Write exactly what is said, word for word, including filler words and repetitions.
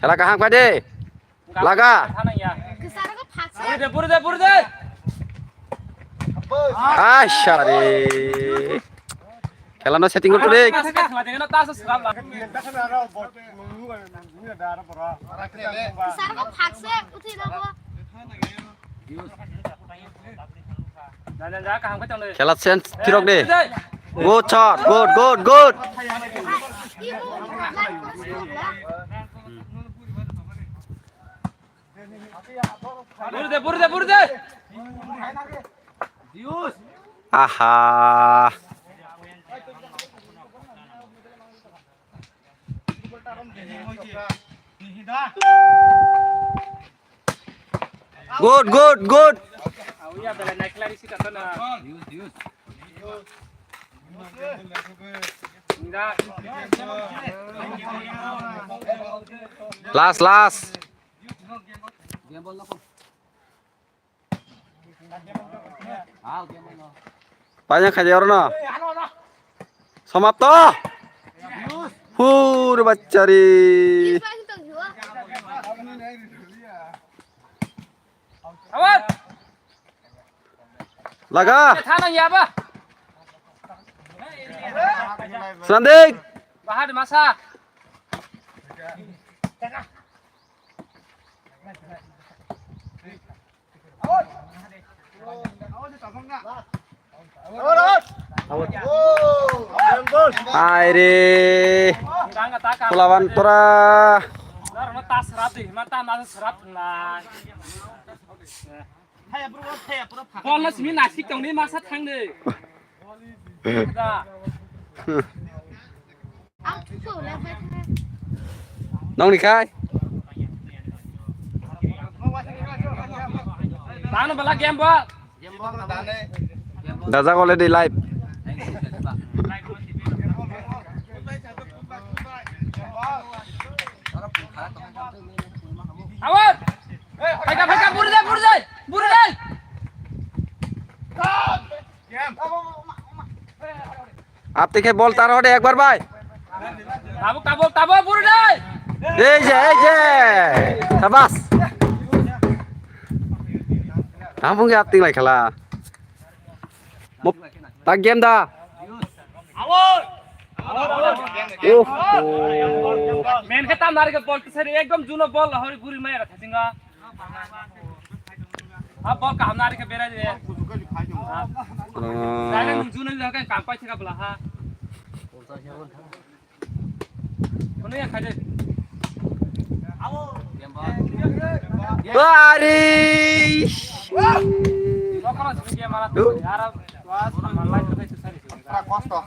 Khela kaham kha de. Laga. Kwcharo khe phaksa. Buru de, buru de, buru de. Ai, sari. Khela no setting korto de. Kwcharo khe phaksa, uthi rabo. Khela sense thirok de. Good shot, good, good, good. Buru de, buru de, buru de. Aha. Good, good, good. Last, last. Panya khaji oro no. Samapto. Hur bachari. Awat. Laga. Thanang ya ba. Sanding. Bahar masa. Aire. Kulawan tora. Bol no simi nasik tongni masa thangni. Nongni khai. Tano bala game ball. Dajak already live. Awat. Phaika, phaika, buru dai, buru dai, buru dai. Apti khe bol tar hode ekbar bai. Tabuk, tabuk, tabuk, buru dai. Ei je, ei je. Sabas. Ampung ya apti lai khala. Mo-, tak game da. Oh. Men khe tam nari khe bol tisari ekdom juno bol hori guri maya ra thasinga. Ha bol kaham nari khe berai de. Dai nang juno ni khe kam pai thika bla ha. Kono ya khai de. Bari. Lokal sini dia malah tuh. Arab was malah itu saya sih. Kosto.